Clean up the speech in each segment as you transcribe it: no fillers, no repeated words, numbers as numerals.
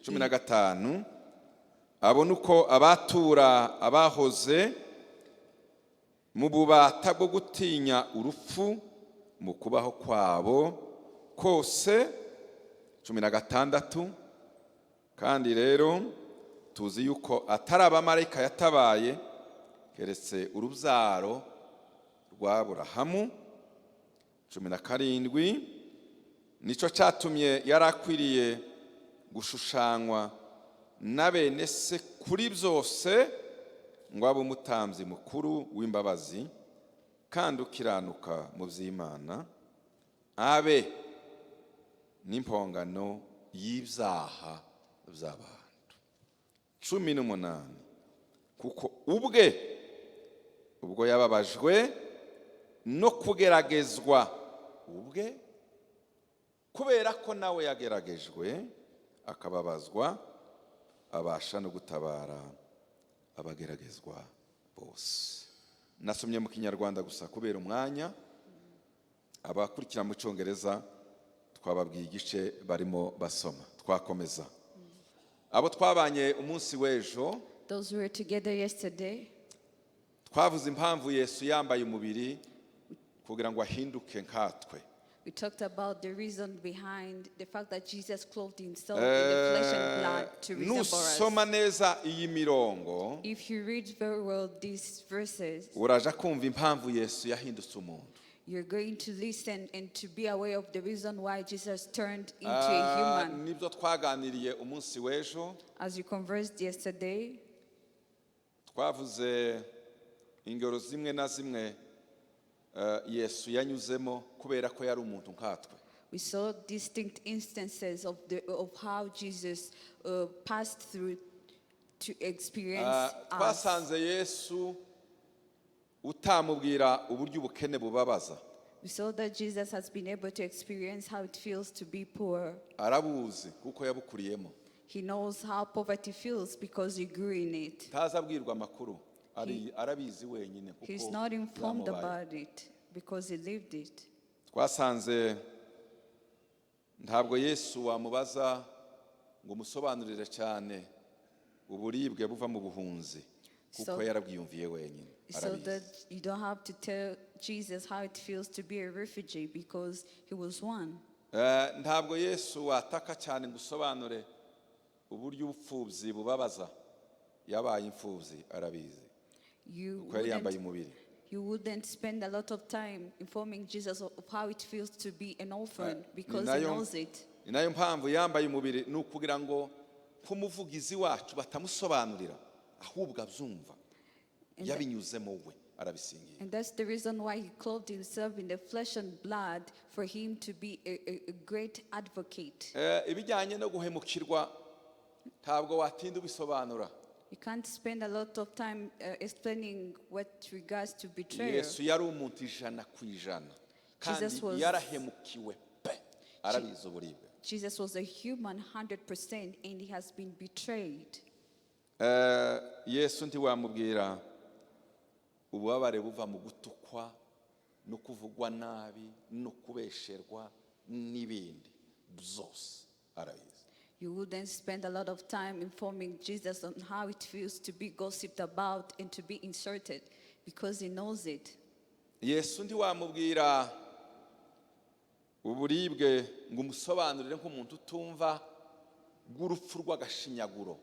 15, abone uko abatura abahoze mu bubata bwo gutinya urupfu mu kubaho kwabo kose. 16, kandi rero tuzi yuko atari abamarayika yatabaye, keretse urubyaro rwa Burahamu. 17, nicyo cyatumye yari akwiriye gushushanywa na bene se kuri byose, ngo abe umutambyi mukuru w'imbabazi kandi ukiranuka mu by'Imana, abe n'impongano y'ibyaha by'abantu. 18, kuko ubwe ubwo yababajwe no kugeragezwa ubwe, kubera ko nawe yageragejwe akababazwa, abasha no gutabara abageragezwa bose. Nasomye mu Kinyarwanda gusa kubera umwanya. Abakurikira mu Cyongereza twababwiye igice barimo basoma. Twakomeza. Abo twabanye umunsi w'ejo, Those who were together yesterday, twavuze impamvu Yesu yambaye umubiri kugira ngo ahinduke nkatwe. we talked about the reason behind the fact that Jesus clothed himself in the flesh and blood to resemble us. Nusoma neza iyi mirongo, If you read very well these verses, uraja kumva impamvu Yesu yahindutse umuntu. you're going to listen and to be aware of the reason why Jesus turned into a human. Nibyo twaganiriye umunsi w'ejo. As you conversed yesterday, Twavuze ingero zimwe na zimwe Yesu yanyuzemo kubera ko yari umuntu nkatwe. we saw distinct instances of how Jesus passed through to experience us. Twasanze Yesu utamubwira uburyo ubukene bubabaza. We saw that Jesus has been able to experience how it feels to be poor. Arabuzi kuko yabukuriyemo. He knows how poverty feels because he grew in it. Ntaza abwirwa amakuru, arabizi wenyine kuko He's not informed byamubaye. about it because he lived it. Twasanze ntabwo Yesu wamubaza ngo umusobanurire cyane uburibwe buva mu buhunzi, kuko yarabwiyumviye wenyine, So arabizi. that you don't have to tell Jesus how it feels to be a refugee because he was one. Ntabwo Yesu wataka cyane ngo usobanure uburyo ubupfubyi bubabaza. Yabaye imfubyi, arabizi, You kuko yari yambaye wouldn't, umubiri. you wouldn't spend a lot of time informing Jesus of how it feels to be an orphan because he knows it. Ni nayo mpamvu yambaye umubiri, ni ukugira ngo nk'umuvugizi wacu batamusobanurira, ahubwo abyumva, yabinyuzemo we, arabisingira. And that's the reason why he clothed himself in the flesh and blood, for him to be a great advocate. Ibijyanye no guhemukirwa ntabwo watinda ubisobanura. You can't spend a lot of time explaining what regards to betrayal. Yesu yari umuntu 100%, kandi yarahemukiwe pe, arabizi uburibwe. Jesus was a human 100% and he has been betrayed. Yesu ntiwamubwira ububabare buva mu gutukwa no kuvugwa nabi no kubesherwa n'ibindi byose, arabizi. You wouldn't spend a lot of time informing Jesus on how it feels to be gossiped about and to be insulted because he knows it. Yesu ntiwamubwira uburibwe ngo umusobanurire nk'umuntu utumva bw'urupfu rw'agashinyaguro,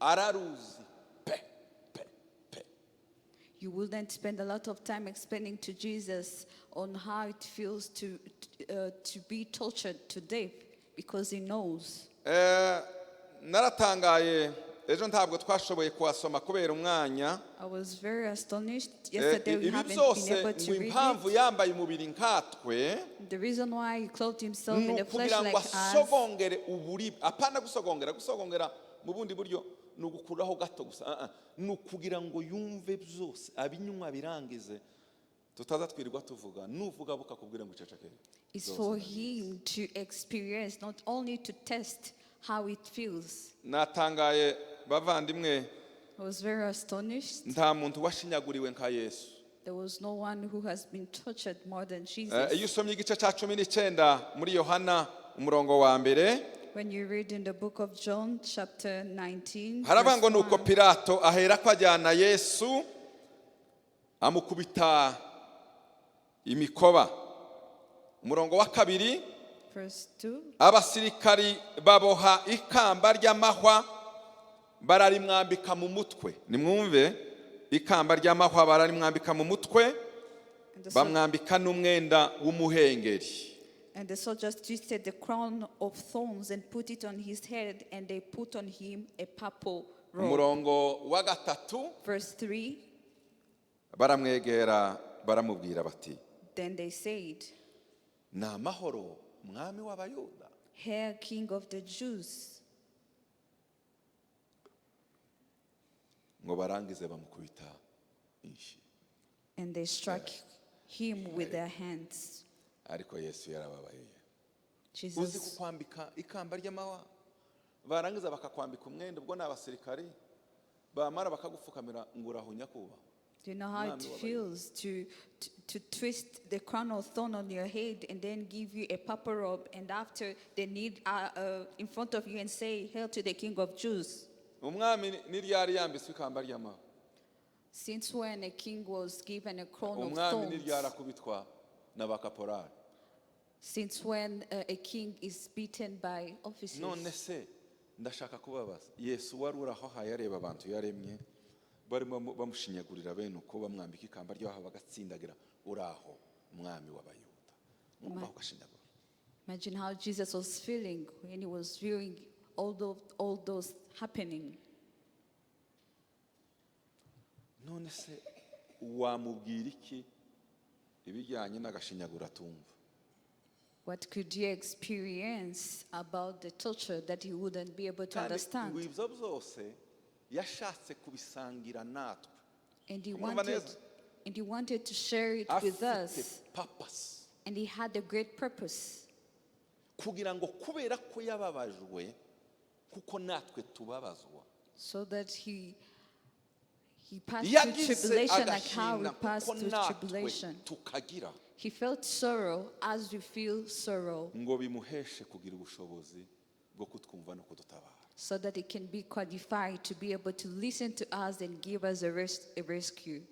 araruzi pe pe pe. You wouldn't spend a lot of time explaining to Jesus on how it feels to be tortured to death because he knows. Naratangaye ejo, ntabwo twashoboye kuhasoma kubera umwanya. I was very astonished yesterday. We Ibi haven't been byose able to ngo read impamvu it. yambaye umubiri nkatwe The reason why he clothed himself ni in the flesh ukugira ngo like us asogongere uburibwe, apana gusogongera. Gusogongera mu bundi buryo ni ugukuraho gato gusa. Ni ukugira ngo yumve byose, abinywa birangize, tutaza twirirwa tuvuga, nuvuga bukakubwira ngo ucecekere. is Byose for ndabizi. him to experience, not only to test how it feels. Natangaye, bavandimwe. I was very astonished. Nta muntu washinyaguriwe nka Yesu. There was no one who has been tortured more than Iyo Jesus. usomye igice cya 19 muri Yohana, umurongo wa mbere, When you read in the book of John, chapter 19, Haravuga verse ngo nuko 1, Pilato ahera ko ajyana Yesu amukubita imikoba. Umurongo wa kabiri. Verse 2, Abasirikari baboha ikamba ry'amahwa bararimwambika mu mutwe. Nimwumve, ikamba ry'amahwa bararimwambika mu mutwe, bamwambika n'umwenda w'umuhengeri. And the soldiers twisted the crown of thorns and put it on his head, and they put on him a purple robe. Umurongo wa gatatu. Verse 3. Baramwegera baramubwira bati, Then they said, "Ni amahoro, mwami w'Abayuda!" "Hail, King of the Jews!" Ngo barangize bamukubita inshyi. And they struck him with their hands. Ariko Yesu yarababaye. Uzi Jesus, kukwambika ikamba ry'amahwa, barangiza bakakwambika umwenda, ubwo ni abasirikari, bamara bakagupfukamira ngo uraho nyakubahwa. Do you know how it Mwami w'Abayuda. Feels to twist the crown of thorn on your head and then give you a purple robe, and after they kneel in front of you and say, 'Hail to the King of Jews'? Umwami ni ryari yambitswe ikamba ry'amahwa? Since when a king was given a crown of Umwami ni ryari thorns? akubitwa na bakaporari? Since when a king is beaten by officers? None se ndashaka kubabaza, Yesu wari uri aho ahaye areba abantu yaremye barimo bamushinyagurira bene uko, bamwambika ikamba ry'aho bagatsindagira, uri aho umwami w'Abayuda, mwumva ugashinyagura. Imagine how Jesus was feeling when he was viewing all those happening. None se wamubwira iki ibijyanye n'agashinyaguro atumva? What could you experience about the torture that he wouldn't be able to Kandi understand? ngo ibyo byose yashatse kubisangira natwe. And he Urumva wanted, neza? and he wanted to share it with Afite us. Purpose. And he had a great purpose. Kugira ngo kubera ko yababajwe kuko natwe tubabazwa, So that he passed through yagize tribulation like how we agahinda passed kuko through natwe tribulation. Tukagira, He felt sorrow as we feel sorrow, ngo bimuheshe kugira ubushobozi bwo kutwumva no kudutabara. So that he can be qualified to be able to listen to us and give us a rescue.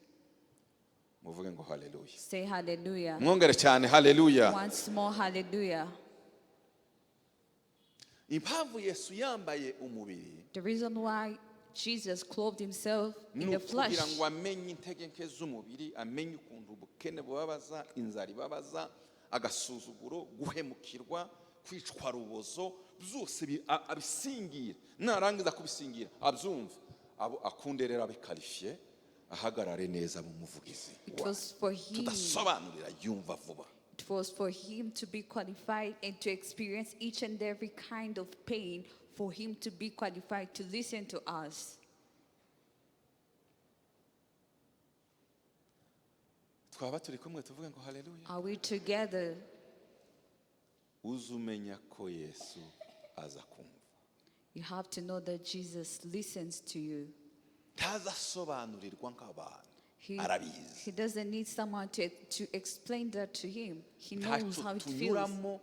Muvuge ngo haleluya. Say hallelujah. Mwongere cyane haleluya. Once more, hallelujah. Impamvu Yesu yambaye umubiri The reason why Jesus clothed himself in ni the flesh ukugira ngo amenye intege nke z'umubiri, amenye ukuntu ubukene bubabaza, inzara ibabaza, agasuzuguro, guhemukirwa, kwicwa rubozo, byose abisingira. Narangiza kubisingira abyumva, abo akunde rero abe qualifié, ahagarare neza mu muvugizi It was for him. tudasobanurira, yumva vuba. It was for him to be qualified and to experience each and every kind of pain, for him to be qualified to listen to us. Twaba turi kumwe, tuvuge ngo haleluya. Are we together? Uze umenya ko Yesu aza kumva. You have to know that Jesus listens to you. Ntazasobanurirwa nk'abantu, arabizi. He doesn't need someone to explain that to him. He knows Ntacyo how it feels. Tunyuramo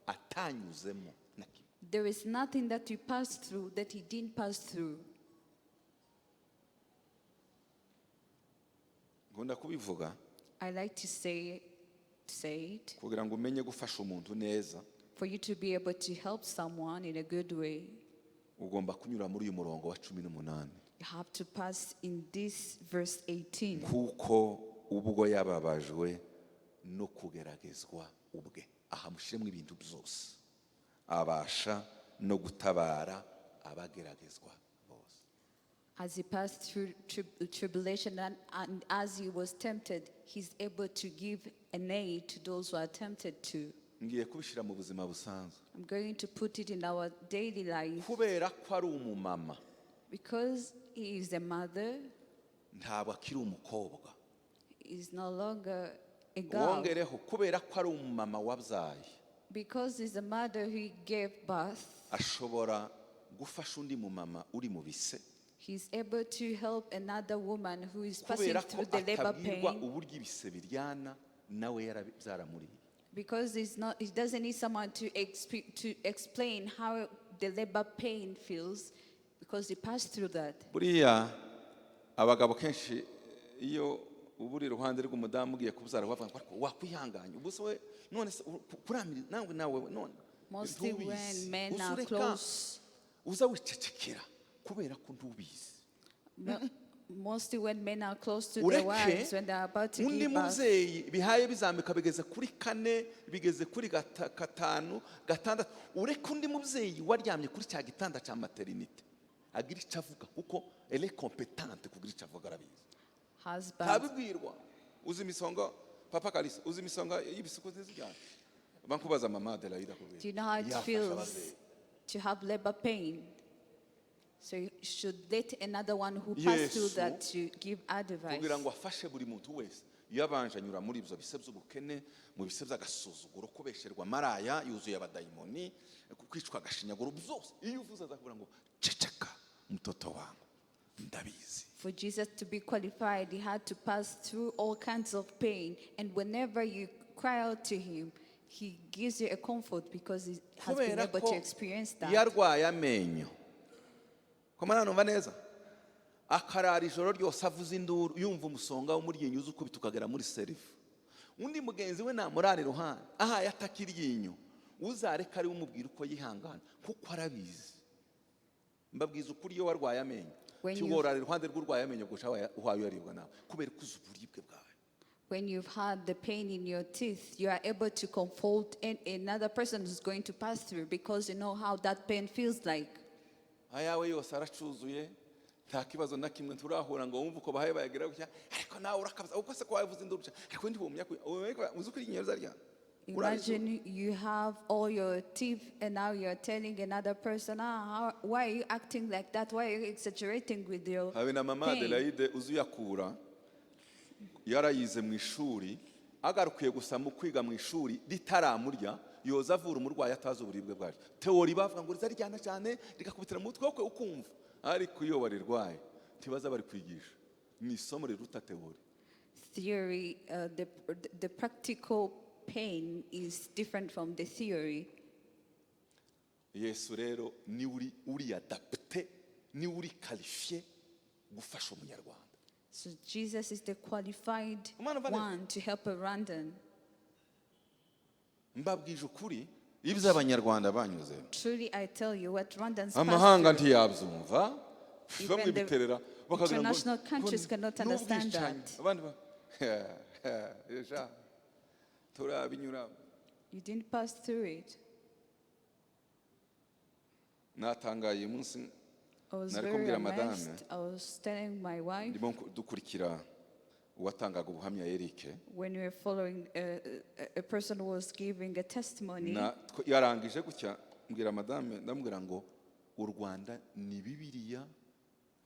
atanyuzemo na kimwe. There is nothing that we pass through that he didn't pass through. Nkunda kubivuga. I like to say it Kugira ngo umenye gufasha umuntu neza, for you to be able to help someone in a good way. Ugomba kunyura muri uyu murongo wa 18. You have to pass in this verse 18. Kuko ubwo yababajwe no kugeragezwa ubwe, aha mushyiremo ibintu byose, abasha no gutabara abageragezwa bose. As he passed through tribulation and as he was tempted, he's able to give an aid to those who are tempted to. Ngiye kubishyira mu buzima busanzwe. I'm going to put it in our daily life. Kubera ko ari umumama, Because he is a mother, ntabwo akiri umukobwa. He is no longer a girl. Wongereho kubera ko ari umumama wabyaye, Because he's a mother who gave birth, ashobora gufasha undi mumama uri mu bise, he's able to help another woman who is passing kubera ko through the labor atabwirwa pain. Uburyo ibise biryana, nawe byaramuriye. Because he doesn't need someone to explain how the labor pain feels because he passed through that. Buriya abagabo kenshi iyo uba uri iruhande rw'umudamu ugiye kubyara, bavuga ngo ariko wakwihanganye, ubu se we none se kuramira nawe nawe none Mostly ntubizi. When men are Uza ureka, close, uza wicecekera kubera ko ntubizi. Mostly when men are close to their Ureke wives when they are about to undi give birth. Mubyeyi bihaye bizamuka bigeze kuri kane, bigeze kuri gatanu, gatandatu, ureke undi mubyeyi waryamye kuri cya gitanda cya maternité agira icyo avuga, kuko elle est compétente kugira icyo avuga, arabizi. Husband, Ntabibwirwa. Uzi imisonga, papa Kalisa, uzi imisonga y'ibisuko zijyana bankubaza mama Adelaide akubwira. Do you know how it Yafasha feels ababyeyi. To have labor pain? So you should let another one who passed through Yesu, that to give advice. Kugira ngo afashe buri muntu wese, yabanje anyura muri ibyo bise by'ubukene, mu bise by'agasuzuguro, kubesherwa maraya yuzuye abadayimoni, kwicwa agashinyaguro, byose. Iyo uvuze azakubwira ngo ceceka mtoto wangu, ndabizi. For Jesus to be qualified, he had to pass through all kinds of pain. And whenever you cry out to him, he gives you a comfort because he has been Kubera able ko to experience that. Iyo arwaye amenyo, komana numva neza, akarara ijoro ryose avuza induru, yumva umusonga w'umuryinyo uza ukubita ukagera muri cerveau, undi mugenzi we namurara iruhande ahaye ataka iryinyo, uzareka ari we umubwira uko yihangana, kuko arabizi. Mbabwiza ukuri, iyo warwaye amenyo, ntiworara iruhande rw'urwaye amenyo gusa uhaye uyaribwa nawe, kubera ko uzi uburibwe bwawe. When you've had the pain in your teeth, you are able to comfort another person who's going to pass through because you know how that pain feels like. Ayawe yose aracuzuye, nta kibazo na kimwe turahura ngo wumve uko bahaye bayagira gutya, ariko nawe urakabaza uko se ko wavuze induru gutya, ariko ntiwumenya ko uzi uko iryinyo rizarya. Urabizi. Imagine you have all your teeth and now you're telling another person, "Ah, why are you acting like that? Why are you exaggerating with your Habe na mama pain?" Adelaide uzuyakura yarayize mu ishuri, agarukiye gusa mu kwiga mu ishuri ritaramurya, yoza avura umurwayi atazi uburibwe bwaryo. Théorie bavuga ngo rizaryana cyane rigakubitira mu mutwe we ukumva, ariko iyo warirwaye ntibaza bari kwigisha, ni isomo riruta théorie. Theory, the practical pain is different from the theory. Yesu rero ni uri adapté, ni uri qualifié gufasha umunyarwanda. So Jesus is the qualified Umwana uva neza. One to help a Rwandan. Mbabwije ukuri, ibyo abanyarwanda banyuze, Truly, I tell you what Rwandans pass amahanga through. Ntiyabyumva. Even Bamwe the biterera bakagira ngo international countries ngo cannot understand n'ubwicanyi. That. Abandi ba Eja, turabinyura. You didn't pass through it. Natangaye uyu munsi. I was Nari very kumbwira madame. Amazed. I was telling my wife Ndimo dukurikira uwatangaga ubuhamya Eric. When we were following a person who was giving a testimony. Na yarangije gutya, mbwira madame, ndamubwira ngo u Rwanda ni Bibiliya,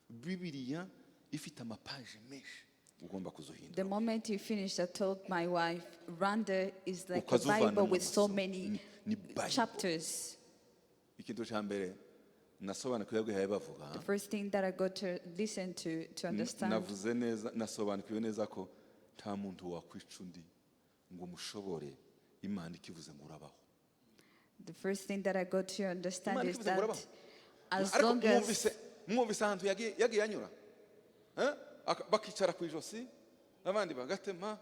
Bibiliya ifite amapaje menshi ugomba kuzuhindura. The moment he finished, I told my wife, "Rwanda is like a Ukazuvana Bible mu with so masomo. Many Ni Bible. Chapters." Ikintu cya mbere nasobanukiwe bwihaye bavuga, The first thing that I got to listen to understand, navuze neza, nasobanukiwe neza ko nta muntu wakwica undi ngo umushobore Imana ikivuze ngo urabaho. The first thing that I got to understand Imana is ikivuze ngo that urabaho. as Ariko long as mwumvise ahantu yagiye anyura. Eh? Bakicara ku ijosi, abandi bagatema,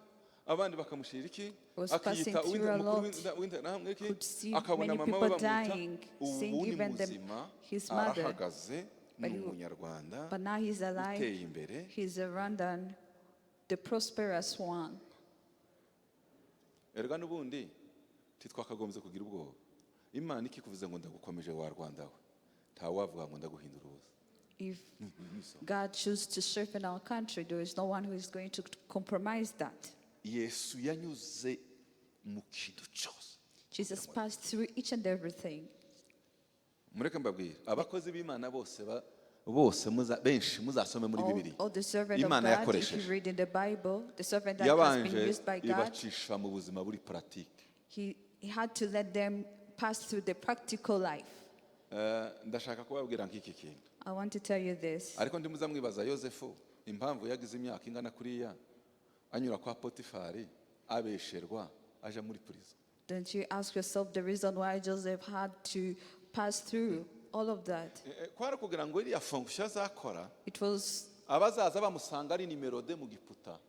abandi bakamushyira iki, Was passing akiyita through a mukuru lot, w'interahamwe iki, could see akabona many mama we people bamwica. dying, Ubu seeing ni even muzima, his mother. arahagaze, ni But umunyarwanda But now he's alive. Uteye imbere. He's a Rwandan, the prosperous one. Erega n'ubundi ntitwakagombye kugira ubwoba. Imana ikikuvuze ngo ndagukomeje wa Rwanda we, ntawavuga ngo ndaguhindura ubusa. If God chooses to strengthen our country, there is no one who is going to compromise that. Yesu yanyuze mu kintu cyose. Jesus passed through each and everything. Mureke mbabwire, abakozi b'Imana bose bose benshi muzasome muri Bibiliya, All the servant of Imana God, if yakoresheje, you read in the Bible, the servant that has been yabanje used by God, ibacisha mu buzima buri pratique. he had to let them pass through the practical life. Ndashaka kubabwira nk'iki kintu. I want to tell you this. Ariko ndimuza mwibaza Yosefu impamvu yagize imyaka ingana kuriya anyura kwa Potifari, abesherwa, aja muri prison. Don't you ask yourself the reason why Joseph had to pass through all of that. Kwari kugira ngo iriya fonction azakora, It was abazaza bamusanga ari numéro deux mu Giputa,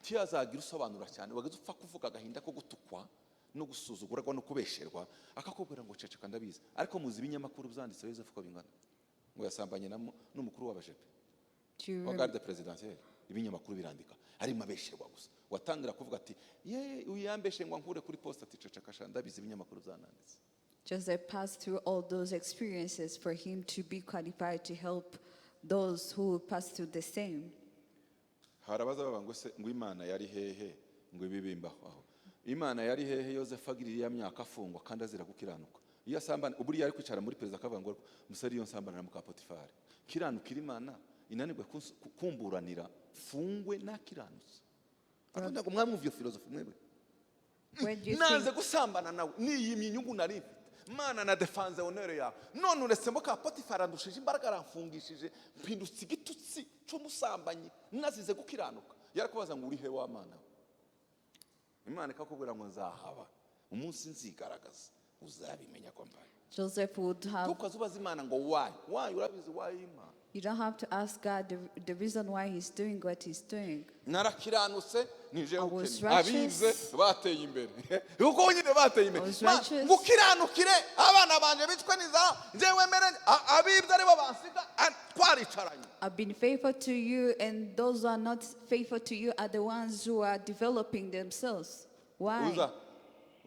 ntiyazagira usobanura cyane, wageze upfa kuvuga agahinda ko gutukwa no gusuzugurwa no kubesherwa, akakubwira ngo ceceka, ndabizi. Ariko muzi ibinyamakuru byanditse Yosefu uko bingana, ngo yasambanye n'umukuru w'abajepe Do you wa garde présidentielle. Ibinyamakuru birandika, arimo abesherwa gusa. Watangira kuvuga ati ye, uyu yambeshe ngo ankure kuri poste, ati ceceka sha, ndabizi, ibinyamakuru byananditse. Joseph passed through all those experiences for him to be qualified to help those who pass through the same. Hari abaza bavuga ngo se ngo Imana yari hehe ngo ibi bimbaho? Aho Imana yari hehe Yosefu agira iriya myaka afungwa kandi azira gukiranuka? Iyo asambana, buriya ari kwicara muri perezida akavuga ngo musore, iyo nsambana na muka Potifari, kiranukira Imana inanirwe kumburanira, fungwe nakiranutse? Ariko ntabwo mwamwumva iyo filozofi mwebwe. Where do you Nanze think gusambana nawe, niyimye inyungu nari mfite. Mana, na défense honneur yawe, none uretse muka Potifari andushije imbaraga, aramfungishije, mpindutse igitutsi cy'umusambanyi nazize gukiranuka. Yarakubaza ngo uri he wa Mana we? Imana ikakubwira ngo nzahaba, umunsi nzigaragaza uzabimenya ko mbaye. Joseph would have? Tukaza ubaza Imana ngo why, why? Urabizi why Imana. You don't have to ask God the reason why He's doing what He's doing. Narakiranutse, nije I was ukennye, righteous. abize bateye imbere, kuko nyine bateye imbere. I was righteous. Ngukiranukire abana banje bicwe n'inzara, njyewe mere abibye aribo bansiga, twaricaranye. I've been faithful to you, and those who are not faithful to you are the ones who are developing themselves. Why?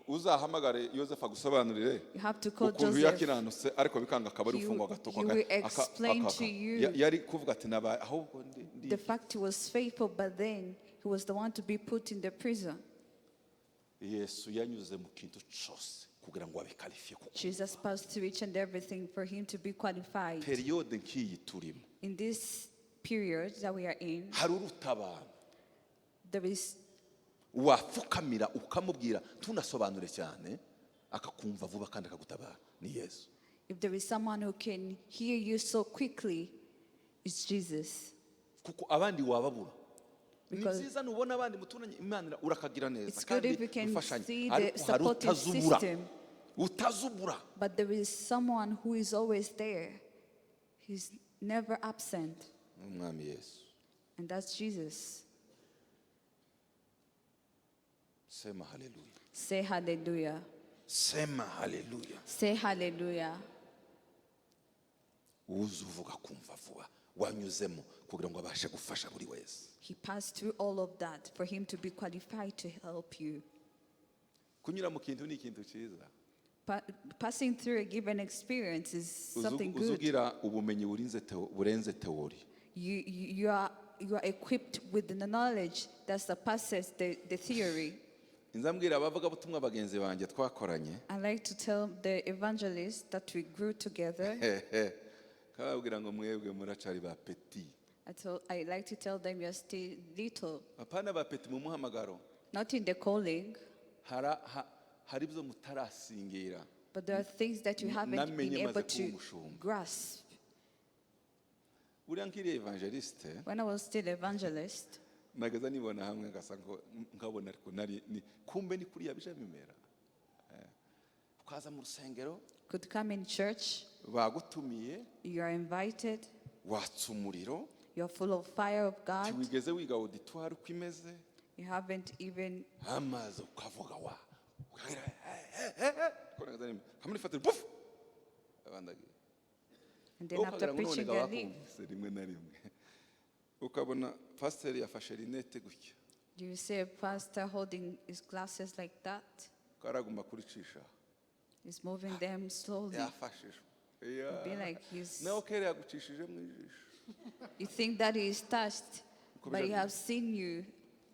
Uzahamagare Yosefu agusobanurire You have to call ukuntu Joseph. yakiranutse ariko bikanga, akaba ari ufungwa, agatukwa. He will explain to you Yari kuvuga ati nabaye ahubwo ndi the fact he was faithful, but then he was the one to be put in the prison. Yesu yanyuze mu kintu cyose kugira ngo abe qualifié, kuko Jesus passed through each and everything for him to be qualified. Période nk'iyi turimo, In this period that we are in, hari uruta abantu there is wapfukamira ukamubwira, tunasobanure cyane, akakumva vuba kandi akagutabara, ni Yesu. If there is someone who can hear you so quickly, it's Jesus. Kuko abandi wababura. Ni byiza nubona abandi muturanye, Imana urakagira neza It's good kandi if you can mufashanye, see the ariko hari supportive utazubura, system. utazubura. But there is someone who is always there. He's never absent, Umwami Yesu. And that's Jesus. Sema haleluya. Say hallelujah. Sema haleluya. Say hallelujah. Uza uvuga kumva vuba, wanyuzemo kugira ngo abashe gufasha buri wese. He passed through all of that for him to be qualified to help you. Kunyura mu kintu ni ikintu cyiza. Passing through a given experience is something good. Uzugira ubumenyi burenze théorie. You are equipped with the knowledge that surpasses the theory. Nzambwira abavugabutumwa bagenzi banjye twakoranye, I like to tell the evangelists that we grew together. kababwira ngo mwebwe muracari ba petits. I like to tell them you're still little, Apana ba petits mu muhamagaro. Not in the calling, Hari ibyo mutarasingira. But there are things that you haven't been Namenye maze able kuba to umushumba. Grasp. Buriya nkiriya évangéliste, When I was still evangelist, nageza nibona hamwe ngasa ngo nkabona, ariko nari ni kumbe ni kuriya bija bimera. Ukaza mu rusengero, could come in church, bagutumiye, you are invited, watsa umuriro, you're full of fire of God, ntiwigeze wiga auditoire uko imeze, you haven't even amazi ukavuga wa ukagira ko nageza nimba kamurifatira pufu abandagiye. And then after Ukagira ngo none preaching, ngo I leave. bakumvise. Rimwe na rimwe ukabona pasiteri yafashe lunettes gutya, Do you see a pastor holding his glasses like that? karagomba kuricisha. He's moving them slowly. Yafashijwe. Be like he's. Nawe kera yagucishije mu ijisho. You think that he is touched, Uko but he bija. have seen you.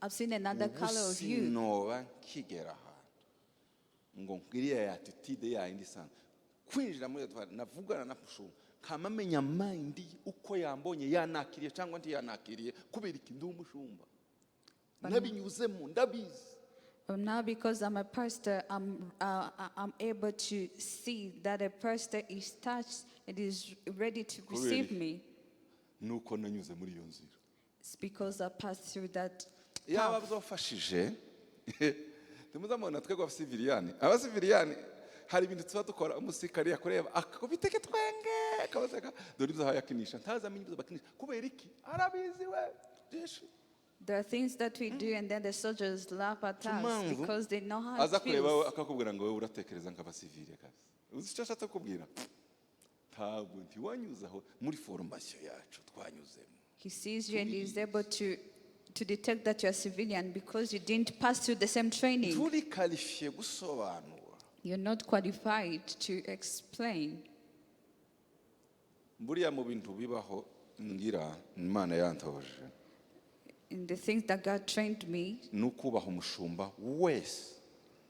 I've seen another color of you. Sinoba nkigera ahantu ngo ngiriya ya attitude yayindi isanzwe kwinjira muri auditoire, navugana na mushumba, kama amenya mind ye, uko yambonye, yanakiriye cyangwa ntiyanakiriye. Kubera iki? Ndi umushumba, nabinyuzemo, ndabizi. But now, because I'm a pastor, I'm able to see that a pastor is touched and is ready to receive Kubera me. Nuko nanyuze muri iyo nzira. It's because I passed through that Yaba path. byafashije, ntimuzamubona twebwe abasiviliyani Hari ibintu tuba dukora, umusirikare yakureba akakubita twenge, akabaseka. Dore ibyo yakinisha, ntazamenye ibyo bakinisha. Kubera iki? Arabizi we byinshi. There are things that we do, and then the soldiers laugh at us Impamvu because they know how aza it kureba we feels. Akakubwira ngo wowe uratekereza nk'abasivile kabisa. Uzi icyo ashatse kukubwira? Ntabwo ntiwanyuze aho muri formation yacu twanyuzemo. He sees you and he's able to detect that you're a civilian because you didn't pass through the same training. Turi qualifié gusobanura. You're not qualified to explain. Buriya mu bintu bibaho ngira Imana yantoje In the things that God trained me ni ukubaha umushumba wese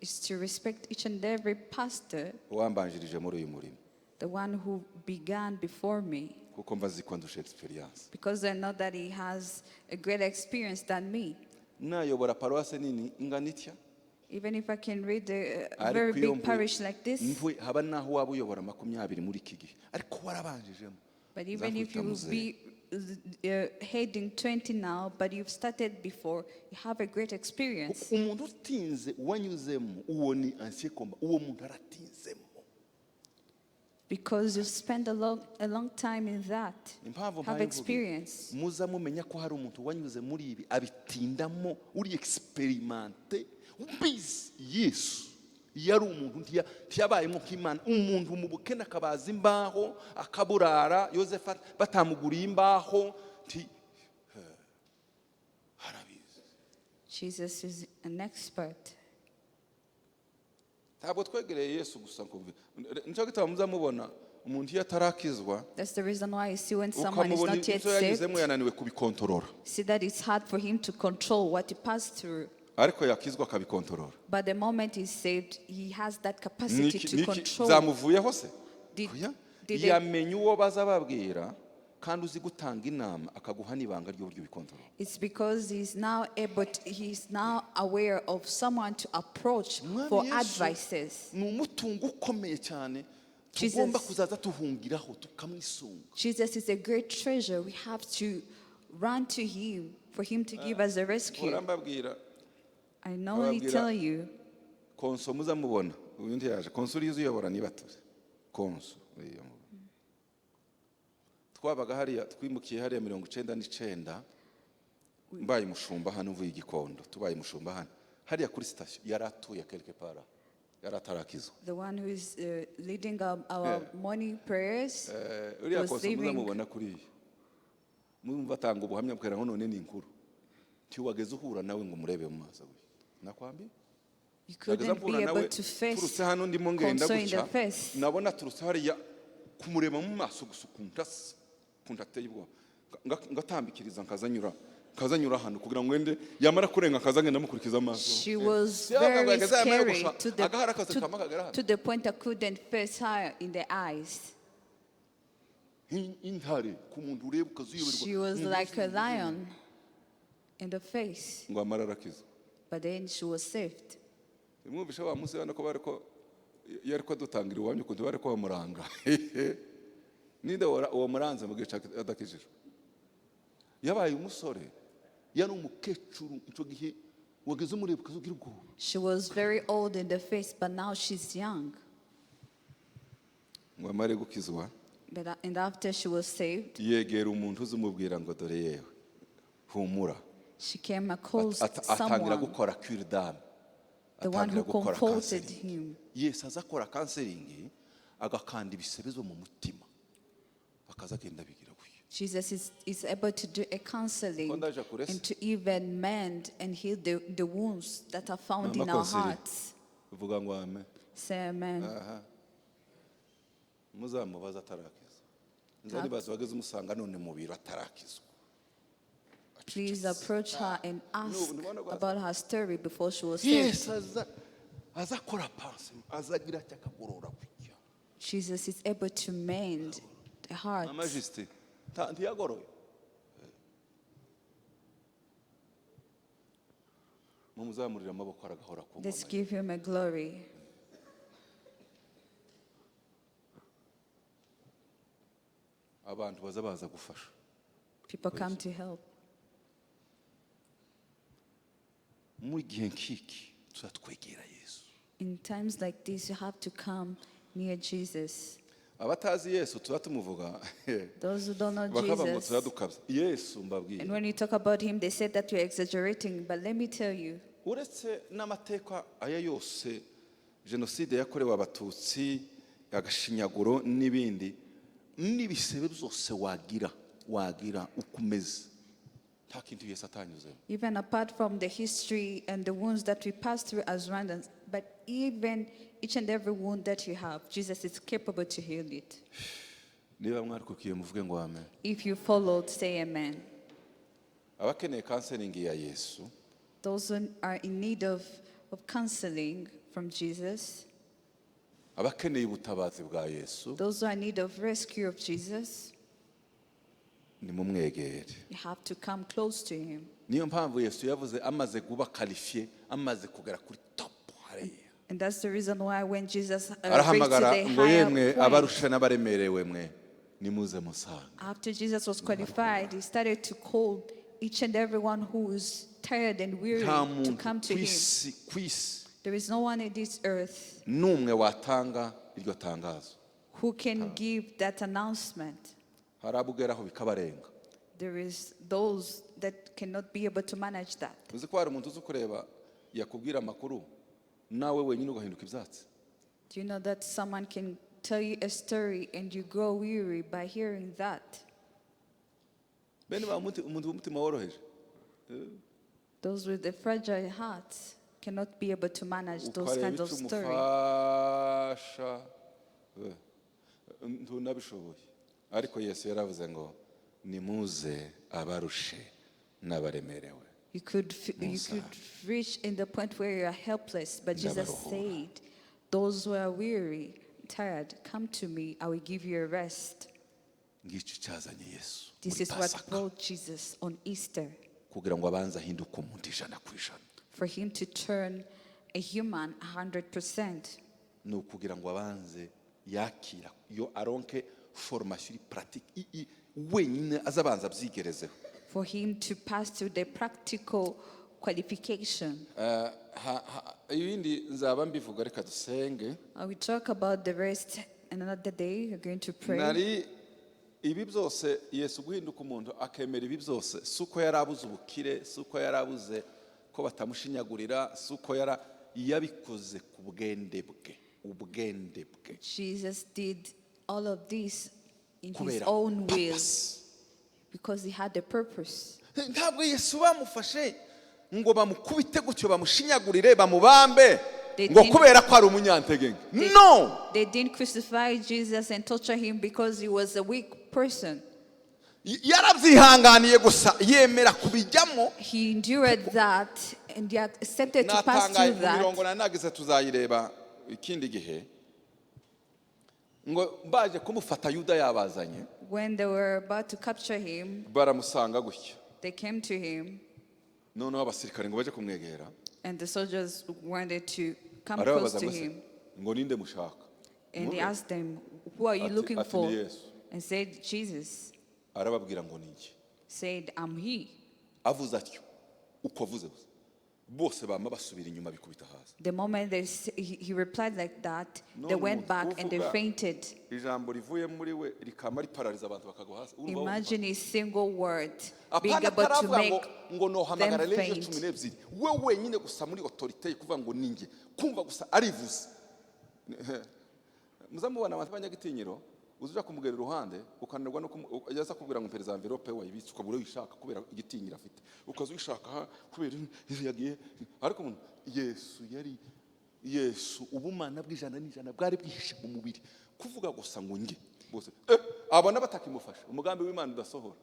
is to respect each and every pastor, wambanjirije muri uyu murimo, the one who began before me, kuko mba nzi ko ndusha experience. Because I know that he has a greater experience than me. Nayobora paruwase nini ingana itya, Even if I can read a ariko very iyo big parish like this, mvuye haba naho waba uyobora 20 muri iki gihe, ariko warabanjijemo, but even if nzakwita you will muzehe. Be heading 20 now, but you've started before, you have a great experience. Kuko umuntu utinze wanyuzemo, uwo ni ancien combattant, uwo muntu aratinzemo. Because you've spent a long time in that, Impamvu have mpaye mvuga ibi, experience. muza mumenya ko hari umuntu wanyuze muri ibi abitindamo, uri expérimenté, ubizi. Yesu yari umuntu, ntiyabayemo nk'Imana. Umuntu mu bukene akabaza imbaho akaburara, Yosefu batamuguriye imbaho, arabizi. Jesus is an expert. Ntabwo twegereye Yesu gusa ngo nicyo gituma muza mubona umuntu iyo atarakizwa, That's the reason why you see when someone is ukamubona not yet ibyo yanyuzemo saved, yananiwe kubikontorora, see that it's hard for him to control what he passed through. Ariko yakizwa akabikontorora. But the moment he's saved, he has that capacity Niki- to niki- control. Zamuvuyeho se? Oya. Did they- Yamenya uwo baza babwira, kandi uzi gutanga inama akaguha n'ibanga ry'uburyo ubikontorora. It's because he's now aware of someone to approach Umwami for Yesu advices. ni umutungo ukomeye cyane Jesus- tugomba kuzaza tuhungiraho tukamwisunga. Jesus is a great treasure. We have to run to him for him to give us a rescue. Mpora mbabwira, I normally Ababwira- tell you, konso muza mubona uyu ntiyaje, konso uriya uyobora niba tuzi konso uriya mubona. Twabaga hariya, twimukiye hariya 99, mbaye umushumba hano, mvuye Igikondo, tubaye umushumba hano hariya kuri sitasiyo yari atuye quelque part, yari atarakizwa. The one who is leading our morning prayers Uriya was konso muza living. mubona kuriya, mumva atanga ubuhamya bwera ngo none ni inkuru, ntiwageze uhura nawe ngo umurebe mu maso gutya, nakwambiye. You Nageze couldn't mpura be nawe able to face turutse hano ndimo ngenda Konso in the gutya, face. nabona turutse hariya, kumureba mu maso gusa ukuntu asa, ukuntu ateye ubwoba, ngatambikiriza nkaza nyura hano kugira ngo ngende, yamara kurenga nkaza ngenda mukurikiza amaso. She was Yeah, very like, scary to the, agahara kose kama kagera hano. to the point I couldn't face her in the eyes. Intare ku muntu ureba ukazuyoberwa. She was like a lion in the face, Ngo amara arakiza. But then she was saved. Mwumvishe wa munsi hano ko bari ko yari ko dutangira iwanyu ukuntu bari ko bamuranga. Ninde uwo muranze mu gihe adakijijwe? Yabaye umusore, yari umukecuru icyo gihe, wageze umureba ukazugira ubwoba. She was very old in the face, but now she's young. Ngo amare gukizwa, And after she was saved, yegera umuntu uzi umubwira ngo dore yewe humura. She came across Atangira someone, gukora cure d'âme, the one atangira who gukora comforted counseling. Him. Yesu aza akora counseling, agakanda ibisebezo mu mutima, akaza agenda abigira gutya. Jesus is able to do a counseling Ko ndaje kure se? And to even mend and heal the wounds that are found Mama in our Konsili. Hearts. Uvuga ngo amen. Say amen. Aha, muzamubaza atarakizwa, nza nibaza wageze umusanga none mu biro atarakizwa. Please approach her and ask No, no, about her story before she was saved. Yesu aza aza akora pansement, azagira ati akagorora gutya. Jesus is able to mend the heart. Mama Justin ntiyagoroye, mumuzamurire amaboko aragahora ku Let's ngoma ye. Give him a glory. Abantu baza baza gufasha. People come to help. Mu gihe nk'iki tuzatwegera Yesu. In times like this, you have to come near Jesus. Abatazi Yesu tuba tumuvuga Those who don't know bakavuga ngo Jesus, turadukabya. Yesu mbabwiye, and when you talk about him, they say that you're exaggerating. But let me tell you, uretse n'amateka aya yose, jenoside yakorewe Abatutsi, agashinyaguro n'ibindi, n'ibisebe byose wagira uko umeze, nta kintu Yesu atanyuzemo. Even apart from the history and the wounds that we pass through as Rwandans, but even each and every wound that you have, Jesus is capable to heal it. Niba mwarikukiye muvuge ngo amen. If you followed, say amen. Abakeneye counseling ya Yesu, Those who are in need of counseling from Jesus, abakeneye ubutabazi bwa Yesu, those who are in need of rescue of Jesus, nimumwegere. You have to come close to him. Niyo mpamvu Yesu yavuze amaze kuba qualifié, amaze kugera kuri top hariya, And that's the reason why when Jesus reached to arahamagara the ngo higher yemwe point, abarusha n'abaremerewe mwe, nimuze musange. After Jesus was qualified, he started to call each and everyone who is tired and weary Nta to muntu come to ku him. Isi, ku isi There is no one in this earth n'umwe watanga iryo tangazo. Who can give that announcement. Hari abo ugeraho bikabarenga. There is those that cannot be able to manage that. Uzi ko hari umuntu uzi kureba yakubwira amakuru nawe wenyine ugahinduka ibyatsi? Do you know that someone can tell you a story and you grow weary by hearing that? Bene ba umuntu w'umutima woroheje. Those with the fragile hearts cannot be able to manage those Ukareba kinds of icyo story. Umufasha ntunabishoboye, ariko Yesu yaravuze ngo nimuze abarushe n'abaremerewe. You Musa. Could reach in the point where you are helpless, but Jesus Ndabaruhura. Said, "Those who are weary, tired, come to me, I will give you a rest." Ngicyo cyazanye Yesu This muri is what Pasaka, brought Jesus on Easter, kugira ngo abanze ahinduke umuntu 100%. For him to turn a human 100%. Ni ukugira ngo abanze yakira iyo aronke formation iri pratique wenyine azabanza abyigerezeho. For him to pass through the practical qualification. Eh, ibindi nzaba mbivuga, reka dusenge. I will talk about the rest another day. We're going to pray. Nari ibi byose, Yesu guhinduka umuntu akemera ibi byose, si uko yari abuze ubukire, si uko yari abuze ko batamushinyagurira, si uko yara yabikoze ku bwende bwe, ubwende bwe. Jesus did all of this in his Kubera own will purpose. Because he had a purpose. Ntabwo Yesu bamufashe ngo bamukubite gutyo, bamushinyagurire, bamubambe ngo kubera ko ari umunyantege nke. No. They didn't crucify Jesus and torture him because he was a weak person. Yarabyihanganiye gusa yemera kubijyamo. He endured that and he accepted to pass Natangaye through mu that. mirongo nari nagize, tuzayireba ikindi gihe, ngo baje kumufata Yuda yabazanye, When they were about to capture him, baramusanga gutya. They came to him Noneho abasirikare ngo baje kumwegera, and the soldiers wanted to come close arababaza to ngo se him. Ngo ninde mushaka? And they asked them, "Who are you looking Ati, for?" "Ni Yesu." And said, "Jesus." Arababwira ngo ni njye. Said, "I'm he." Avuze atyo, uko avuze gusa, bose bama basubira inyuma bikubita hasi. The moment he replied like that, None they went umuntu back and they uvuga fainted. Ijambo rivuye muri we rikama riparariza abantu bakagwa hasi. Urumva wumva? Imagine a single word being Apana able to ataravuga ngo make ngo nohamagara them legio faint. 12, we wenyine gusa muri autorité ye kuvuga ngo ninjye, kumva gusa arivuze. Muzamubona abantu b'abanyagitinyiro, uza kumugera iruhande ukananirwa no yaza kubwira ngo mpereza envelope wayibitse, ukabura uyishaka kubera igitinyiro afite, ukaza uyishaka kubera yagiye. Ariko umuntu Yesu yari Yesu, ubumana bw'100% bwari bwihishe mu mubiri, kuvuga gusa ngo njye, bose abona batakimufasha, umugambi w'Imana udasohora.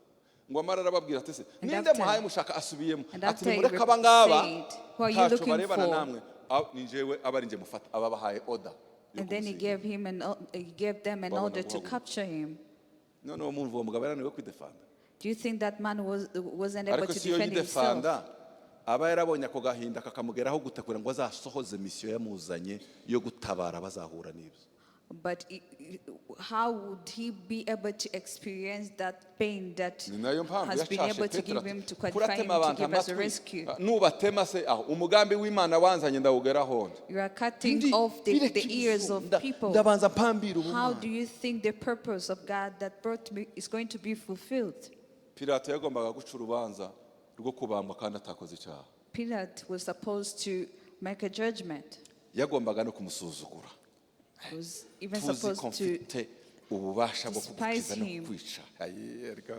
Ngo amara arababwira ati se And ninde muhaye mushaka? Asubiyemo And ati after he nimureke aba ngaba said, "Who are you ntacyo looking barebana for?" namwe. Ah, ni njyewe aba ari njye mufata, ababahaye order yo And then he kumusiga. gave him an, o- he gave them an Babona order to guhaguruka. Capture him. Noneho mwumva uwo mugabo yarananiwe kwidefanda. Do you think that man wasn't able Ariko to si yo defend himself? yidefanda, aba yarabonye ako gahinda kakamugeraho gute kugira ngo azasohoze mission yamuzanye yo gutabara bazahura n'ibyo? But how would he be able to experience that pain that Ni nayo mpamvu has been yacashe able to Petero give him ati to qualify him kuratema to abantu give us a amatwi rescue? Nubatema se aho umugambi w'Imana wanzanye ndawugeraho nde? You are cutting Ndi- off bireke the ears ibizu, of people. ndabanza mpambira How ubumana. do you think the purpose of God that brought me is going to be fulfilled? Pilato yagombaga guca urubanza rwo kubambwa kandi atakoze icyaha. Pilate was supposed to make a judgment. Yagombaga no kumusuzugura. He was even Tuzi ko supposed to mfite ububasha bwo despise kugukiza no him. kukwica. Ayi, ariko,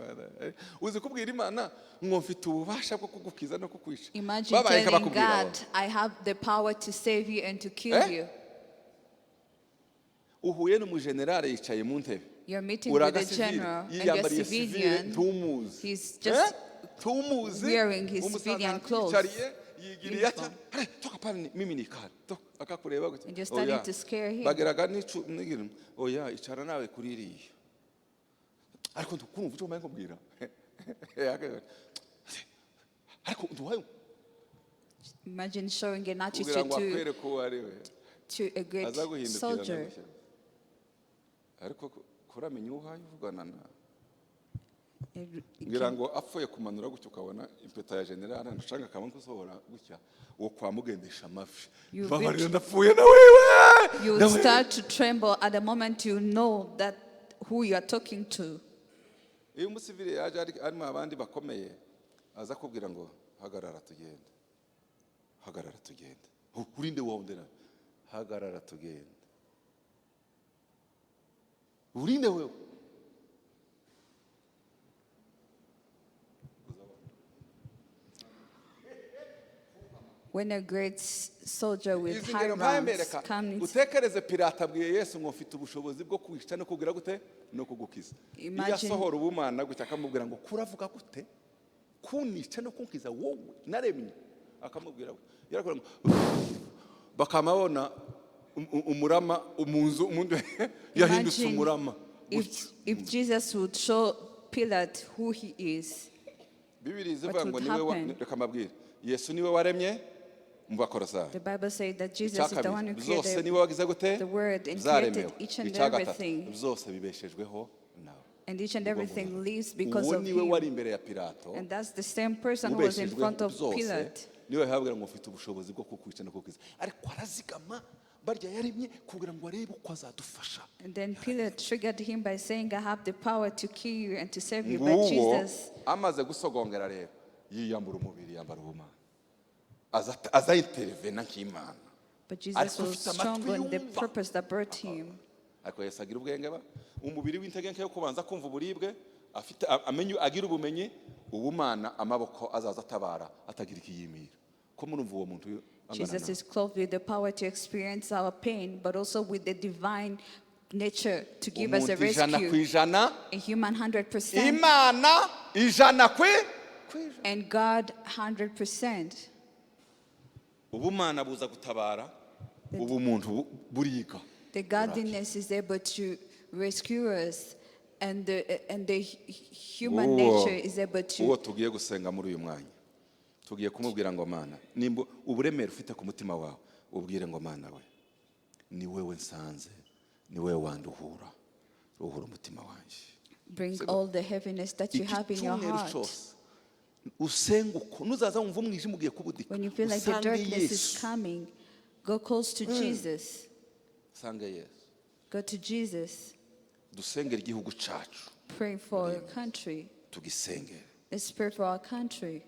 uzi kubwira Imana ngo mfite ububasha bwo kugukiza no kukwica? Imagine Babaye telling nk'abakubwira God, "I have the power to save you and to kill Eh? you." Uhuye n'umujenerale yicaye mu ntebe. You're meeting with a Uragasivile general and you're yiyambariye civile civilian. ntumuzi. He's just Eh? Ntumuzi wearing his Umusaza civilian clothes. yicariye yigiriye atya Uniform. "Hey, toka pale mimi nikale toka," akakureba gutya. And you're starting Oya. to scare him. Bageraga n'icu n'igira, oya icara nawe kuri iriya ariko ntukumva icyo umaye nkubwira ariko nduhaye. Imagine showing an Kugira attitude ngo akwereke uwo ari we to a great aza guhindukira soldier. ndagushyira. Ariko kuramenya uwo uhaye uvugana na ngira ngo apfuye kumanura gutya ukabona impeta ya generale nshaka akaba nkusohora gutya uwo kwamugendesha amavi mbabarira ndapfuye na wewe. You would Nawe. start to tremble at the moment you know that who you are talking to. Iyo umusivili yaje arimo abandi bakomeye aza kubwira ngo hagarara tugende, hagarara tugende. Urinde wowe nawe hagarara tugende, urinde wewe. When a great soldier with Izi high ngero mpaye ranks mbereka comes, utekereze Pilato abwiye Yesu ngo mfite ubushobozi bwo kwica no kugira gute no kugukiza. Iyo asohora ubumana gutya akamubwira ngo kuravuga gute kunica no kunkiza wowe naremye akamubwira gutya. Yarakora ngo bakamabona umurama umunzu umuntu yahindutse imagine umurama gutya. if Jesus would show Pilate who he is, Bibiri zivuga what ngo would niwe happen? reka mbabwire Yesu niwe waremye mu Bakorosayi. The Bible says that Jesus is the one who Icyakabiri byose created niwe wagize gute the world and byaremewe. created each and Icya gatatu everything. byose bibeshejweho nawe. And each and Ubwo everything ngubu. lives because Uwo of niwe wari him. imbere ya Pilato And that's the same person who was in ubeshejweho front of byose Pilate. niwe yahabwira ngo mfite ubushobozi bwo kukwica no kugukiza ariko arazigama barya yaremye kugira ngo arebe uko azadufasha. And then Pilate triggered him by saying, "I have the power to kill you and to save you." But Nguwo Jesus, amaze gusogongera rero yiyambura umubiri yambara ubumana aza intervena nk'Imana. But Jesus Ariko was ufite strong amatwi on the yumva. purpose that brought him. Ariko Yesu agira ubwenge ba umubiri w'intege nke yo kubanza kumva uburibwe afite amenye agira ubumenyi ubumana amaboko azaza atabara atagira ikiyimira ko murumva uwo muntu angana Jesus nawe. is clothed with the power to experience our pain, but also with the divine nature to give us a Umuntu 100% rescue. A human 100% Imana 100%. And God 100%. Ubumana buza gutabara ubumuntu buriga. The godliness is able to rescue us, and the human nature is able Uwo to. tugiye gusenga muri uyu mwanya tugiye kumubwira ngo Mana nimba uburemere ufite ku mutima wawe ubwire ngo Mana we ni wewe nsanze ni wewe wanduhura ruhura umutima wanjye. Bring all the heaviness that you have in your Icyumweru heart. cyose usenga uko nuzaza wumva umwijima ugiye kubudika When you feel like the usange darkness is Yesu coming, go close to Jesus. Usange Yesu. Go to Jesus. Dusengere igihugu cyacu. Pray for our country. Tugisengere. Let's pray for our country.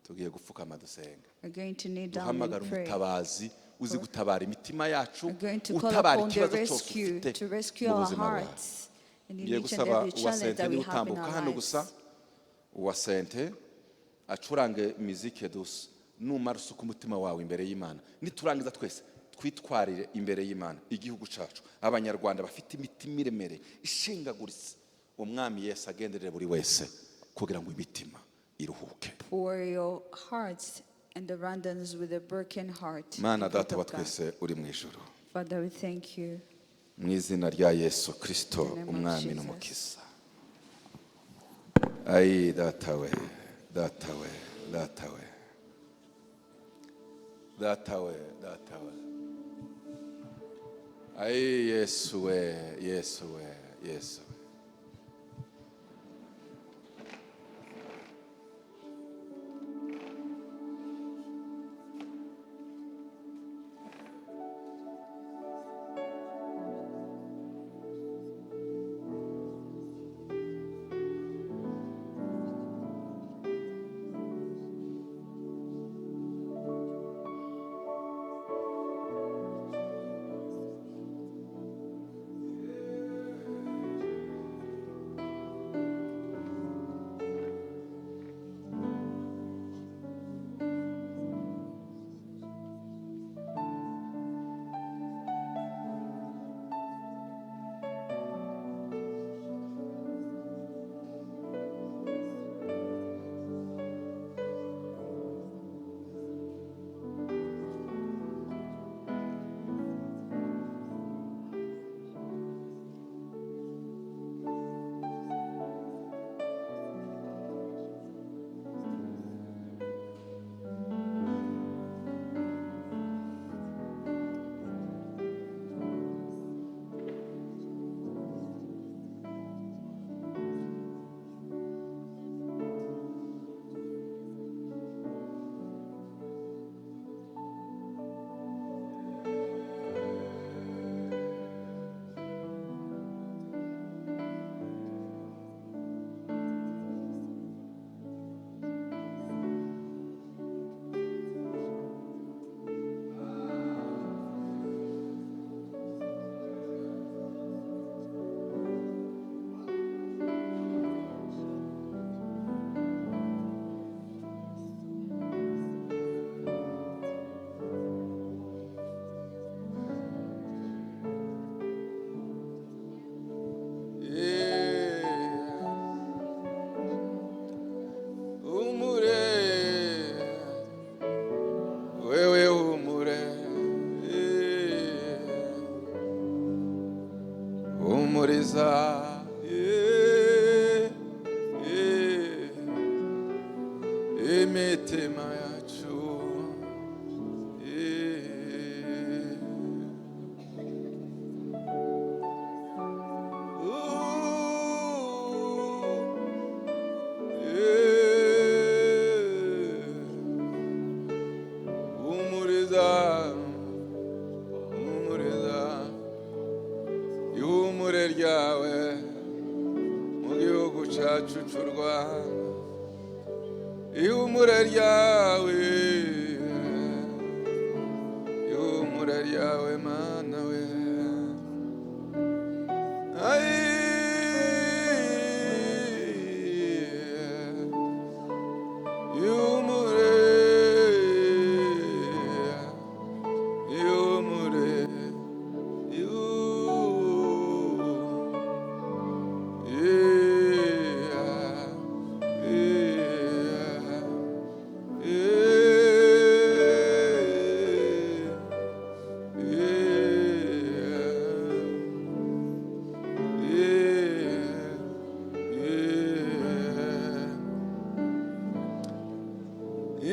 Tugiye gupfukama dusenga. We're going to kneel down and Duhamagara pray. umutabazi uzi gutabara imitima yacu We're going to call utabara upon the ikibazo cyose rescue ufite to rescue mu our buzima bwawe. hearts and in Ngiye each and gusaba every uwa challenge sente that we niwe have in utambuka our hano gusa lives. uwa sente acurange mizike dusa numara usuka umutima wawe imbere y'Imana niturangiza twese twitwarire imbere y'Imana igihugu cyacu abanyarwanda bafite imitima iremereye ishingaguritse umwami Yesu agenderere buri wese kugira ngo imitima iruhuke. Pour your hearts and the Rwandans with a broken heart in Mana front data wa of God. twese uri mu ijuru Father, we thank you. Mu izina rya Yesu Kirisito In the name of umwami Jesus. n'umukiza ayi data we data we data we data we data we Ayi Yesu we, Yesu we, Yesu we. Humure, wewe humure, humuriza, imitima yacu. Humuriza, humuriza, ihumure ryawe mu gihugu cyacu cy'u Rwanda, ihumure ryawe, ihumure ryawe Mana we. Ai, ihumure, ihumure,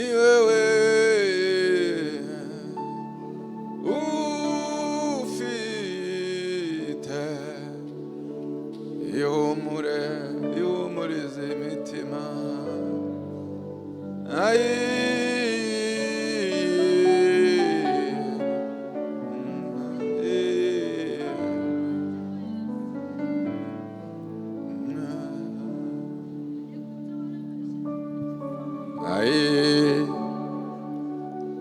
Iwewe ufite ihumure, ihumurize imitima. Ayi, ayi,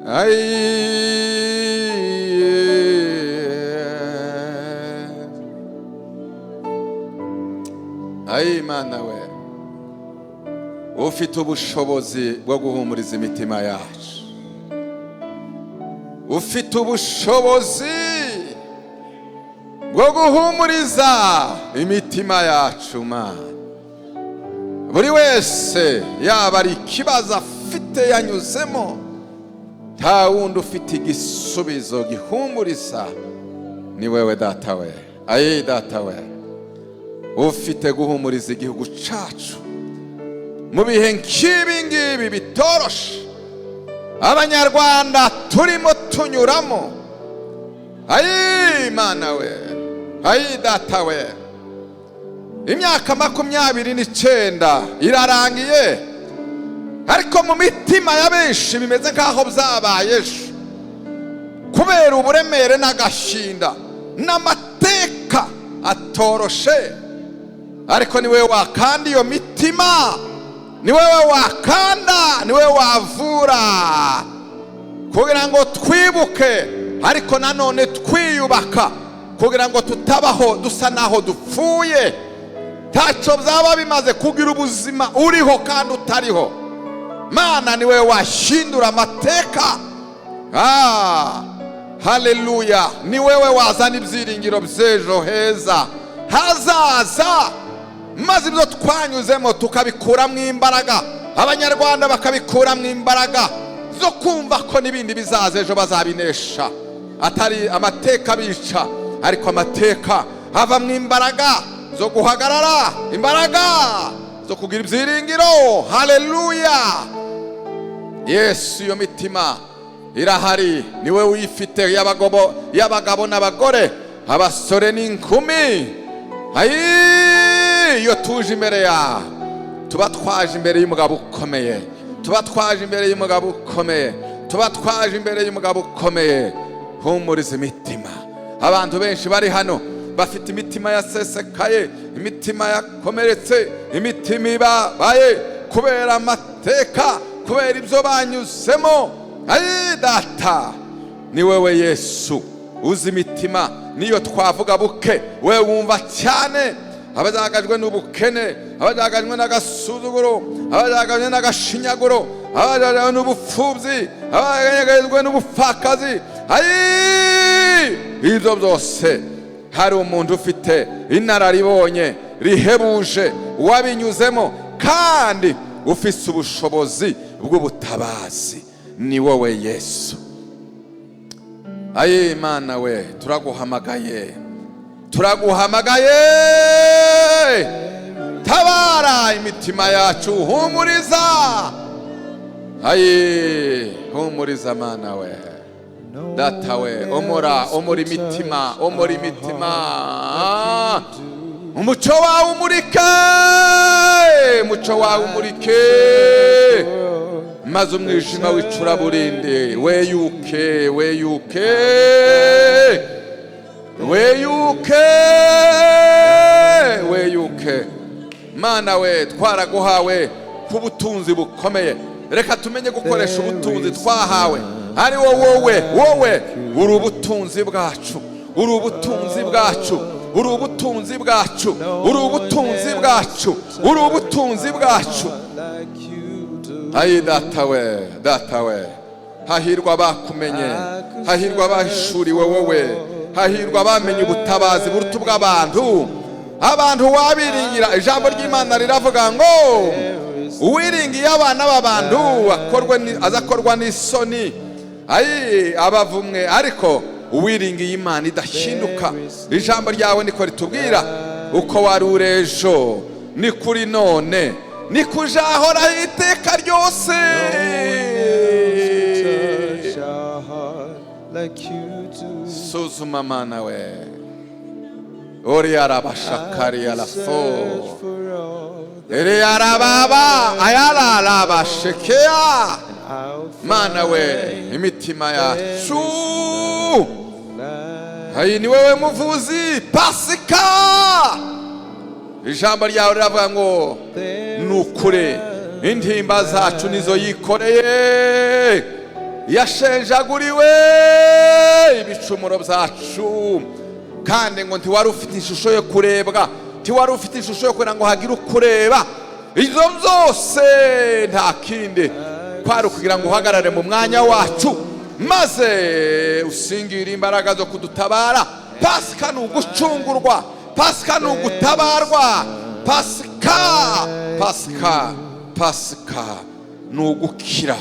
ayi. Ayi Mana we, ufite ubushobozi bwo guhumuriza imitima yacu, ufite ubushobozi bwo guhumuriza imitima yacu Mana. Buri wese yaba ari ikibazo afite yanyuzemo, nta wundi ufite igisubizo gihumuriza ni wewe Data we. Ayi Data we, ufite guhumuriza igihugu cyacu mu bihe nk'ibi ngibi bitoroshe abanyarwanda turimo tunyuramo. Ayi Mana we, ayi Data we, imyaka 29 irarangiye, ariko mu mitima ya benshi bimeze nk'aho byabaye ejo, kubera uburemere n'agashinda n'amateka atoroshe. Ariko ni wowe wakanda iyo mitima, ni wowe wakanda, ni wowe wavura, kugira ngo twibuke, ariko nanone twiyubaka, kugira ngo tutabaho dusa naho dupfuye. Ntacyo byaba bimaze kugira ubuzima uriho kandi utariho. Mana, ni wowe wahindura amateka. Haleluya! Ni wewe wazana ibyiringiro by'ejo heza hazaza, maze ibyo twanyuzemo tukabikuramo imbaraga, Abanyarwanda bakabikuramo imbaraga zo kumva ko n'ibindi bizaza ejo bazabinesha. Atari amateka bica, ariko amateka havamo imbaraga zo guhagarara, imbaraga zo kugira ibyiringiro. Haleluya! Yesu, iyo mitima irahari, niwe uyifite, y'abagabo n'abagore, abasore n'inkumi. Ayi, iyo tuje imbere ya, tuba twaje imbere y'umugabo ukomeye, tuba twaje imbere y'umugabo ukomeye, tuba twaje imbere y'umugabo ukomeye. Humuriza imitima. Abantu benshi bari hano bafite imitima yasesekaye, imitima yakomeretse, imitima ibabaye kubera amateka, kubera ibyo banyuzemo. Ayi Data, ni wewe Yesu uzi imitima, niyo twavuga buke we wumva cyane. Abazagajwe n'ubukene, abazagajwe n'agasuzuguro, abazagajwe n'agashinyaguro, abazagajwe n'ubupfubyi, abazagajwe n'ubupfakazi, ayi ibyo byose hari umuntu ufite inararibonye rihebuje, wabinyuzemo kandi ufise ubushobozi bw'ubutabazi, ni wowe Yesu. Ayi Mana we, turaguhamagaye, turaguhamagaye, tabara imitima yacu, humuriza. Ayi, humuriza Mana we, Data we, omora, omora imitima, omora imitima. Umuco wawe umurike, umuco wawe umurike, maze umwijima w'icuraburindi weyuke, weyuke, weyuke, weyuke. Mana we, twaraguhawe ku butunzi bukomeye, reka tumenye gukoresha ubutunzi twahawe, ari wowe. Wowe uri ubutunzi bwacu, uri ubutunzi bwacu, uri ubutunzi bwacu, uri ubutunzi bwacu, uri ubutunzi bwacu. Ayi Data we, Data we, hahirwa abakumenye, hahirwa abahishuriwe wowe, hahirwa abamenye ubutabazi buruta ubw'abantu. Abantu wabiringira, ijambo ry'Imana riravuga ngo uwiringiye abana b'abantu azakorwa n'isoni, ayi abavumwe, ariko uwiringiye Imana idahinduka. Ijambo ryawe niko ritubwira, uko wari uri ejo ni kuri none, ni kujahoraho iteka ryose. Touch our heart like you do. Suzuma Mana we, ori arabashakari arafo, Search for all eri arababa ayararabashekeya. I'll Mana we, imitima yacu, find ayi ni wewe muvuzi. Pasika, ijambo ryawe riravuga ngo ni ukuri intimba zacu nizo yikoreye, yashenjaguriwe ibicumuro byacu, kandi ngo ntiwari ufite ishusho yo kurebwa, ntiwari ufite ishusho yo kugira ngo hagire ukureba. Ibyo byose nta kindi kwari ukugira ngo uhagarare mu mwanya wacu, maze usingire imbaraga zo kudutabara. Pasika ni ugucungurwa, Pasika ni ugutabarwa, Pasika, Pasika, Pasika ni ugukira,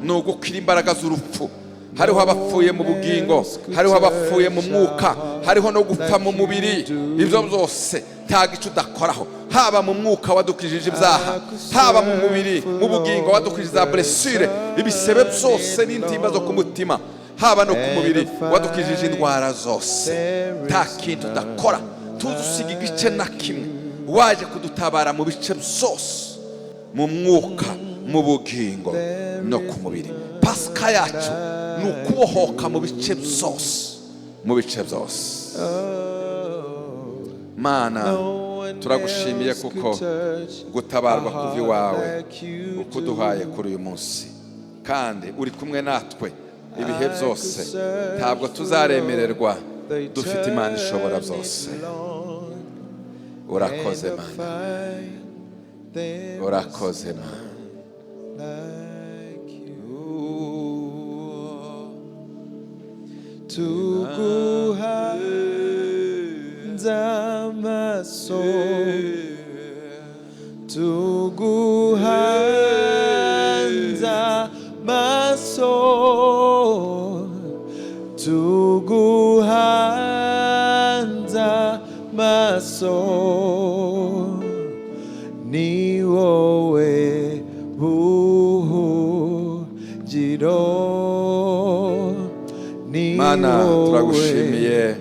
ni ugukira imbaraga z'urupfu. Hariho abapfuye mu bugingo, hariho abapfuye mu mwuka, hariho no gupfa mu mubiri. Ibyo byose nta gice udakoraho, haba mu mwuka wadukijije ibyaha, haba mu mubiri, mu bugingo wadukijije za blessure, ibisebe byose n'intimba zo ku mutima. Haba no ku mubiri, wadukijije indwara zose. Nta kintu udakora, tuzi usiga igice na kimwe. Waje kudutabara mu bice byose, mu mwuka, mu bugingo no ku mubiri. Pasika yacu ni ukubohoka mu bice byose, mu bice byose. Mana, turagushimiye kuko gutabarwa kuva iwawe ukuduhaye kuri uyu munsi, kandi uri kumwe natwe ibihe byose. Ntabwo tuzaremererwa, dufite Imana ishobora byose. Urakoze Mana, urakoze Mana. Like you. Tuguhanze amaso, tuguhanze amaso, tuguhanze amaso, ni wowe buhungiro, ni Mana, wowe turagushimiye.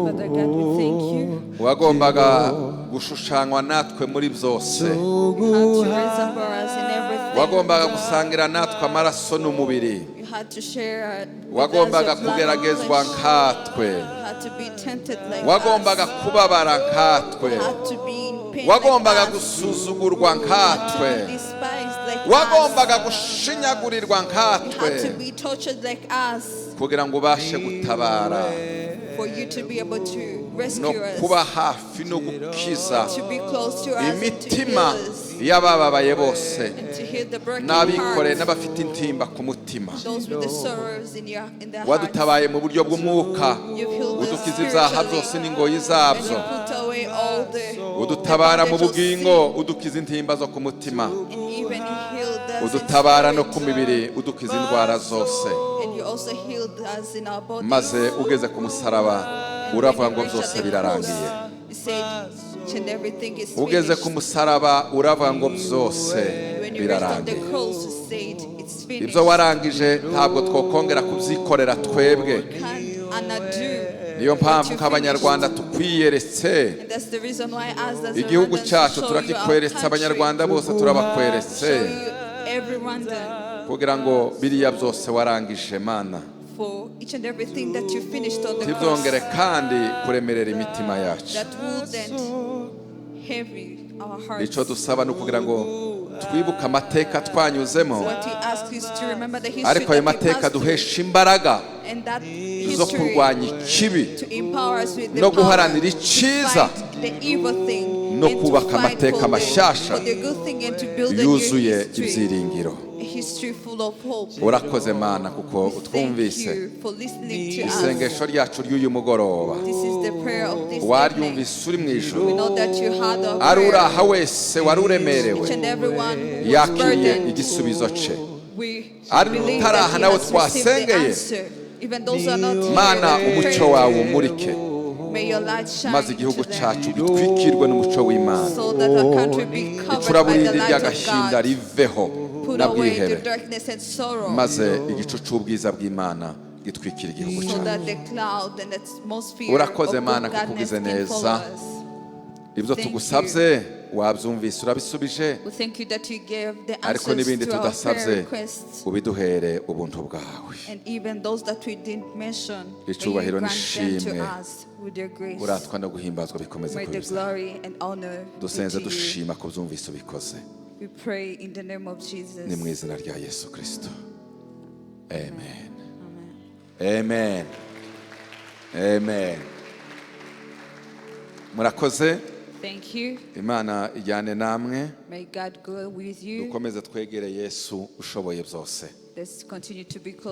Father God, we thank you. Wagombaga gushushanywa natwe muri byose. You had to resemble us in everything. Wagombaga gusangira natwe amaraso n'umubiri. You had to share with us Wagombaga your blood and kugeragezwa flesh. nkatwe. You had to be tempted like Wagombaga us. kubabara nkatwe. You had to be in pain Wagombaga like us. gusuzugurwa You had nkatwe. to be despised like Wagombaga us. gushinyagurirwa You had to nkatwe be tortured like us kugira ngo ubashe gutabara for you to be able to no rescue us, kuba hafi no gukiza to be close to us and to heal imitima us, y'abababaye bose and to heal the broken n'abikoreye hearts, n'abafite intimba ku mutima. Those with the sorrows in their hearts. Wadutabaye mu buryo bw'umwuka, You've healed us udukiza ibyaha spiritually, byose n'ingoyi and zabyo. you put away all the Udutabara mu bondage of bugingo, sin, udukiza intimba zo ku mutima. And even healed us in Udutabara no spirit. ku mibiri, udukiza indwara zose. And you also healed us in our bodies. Maze ugeze ku musaraba And uravuga when ngo you reached byose at the birarangiye. cross, you said, "Each and everything is Ugeze ku finished." musaraba uravuga ngo byose And when you reached on the birarangiye. cross, you said, "It's finished." Ibyo warangije ntabwo twokongera kubyikorera twebwe. Can't undo Niyo what mpamvu you nk'Abanyarwanda finished. tukwiyeretse. And that's the reason why us as Igihugu Rwandans cyacu show you our turakikweretse, country, Abanyarwanda bose turabakweretse show you every Rwandan kugira ngo biriya byose warangije, Mana, for each and everything that you finished on the ntibyongere cross kandi kuremerera imitima yacu. That wouldn't heavy our hearts. Icyo dusaba ni ukugira ngo twibuke amateka twanyuzemo, What he asks is to remember the history ariko ayo that we mateka passed through, duhesha imbaraga and that zo history kurwanya ikibi to empower us with the no power guharanira to icyiza fight the evil thing no and to kubaka fight amateka mashyashya for the good thing and to build a new yuzuye history, ibyiringiro. A history full of hope. Urakoze Mana kuko Thank utwumvise you for listening to us. isengesho ryacu ry'uyu mugoroba. This is the prayer of this evening. Waryumvise uri mu ijuru. We know that you heard our Ari prayer. uraha wese wari uremerewe Each and every one who was yakiriye burdened, igisubizo cye. we Ari believe utaraha that he nawe has received the twasengeye, answer. Even those who are not here, Mana, that we umucyo prayed wawe to, umurike may your light shine maze igihugu to them, cyacu gitwikirwe n'umucyo w'Imana. So that our country be covered by the Icuraburindi light of ry'agahinda God. riveho Put away the n'abwihebe, darkness and sorrow, maze igicu cy'ubwiza bw'Imana gitwikira igihugu so cyacu. That the cloud and the atmosphere Urakoze of Mana good kuko godness ugize can neza. follow us. Ibyo Thank tugusabye wabyumvise urabisubije, We thank you that you gave the ariko answers n'ibindi to our prayer tudasabye requests. ubiduhere ubuntu bwawe. And even those that we didn't mention, may you Icyubahiro grant them to n'ishimwe, us with your grace. uratwa no guhimbazwa bikomeze May the kubiza. Glory and honor be Dusenze to you. dushima ko byumvise ubikoze. We pray in the name of Jesus. Ni mu izina rya Yesu Kirisito, amen, amen, amen. Murakoze. Thank you. Imana ijyane namwe. May God go with you. Dukomeze twegere Yesu ushoboye byose. Let's continue to be close.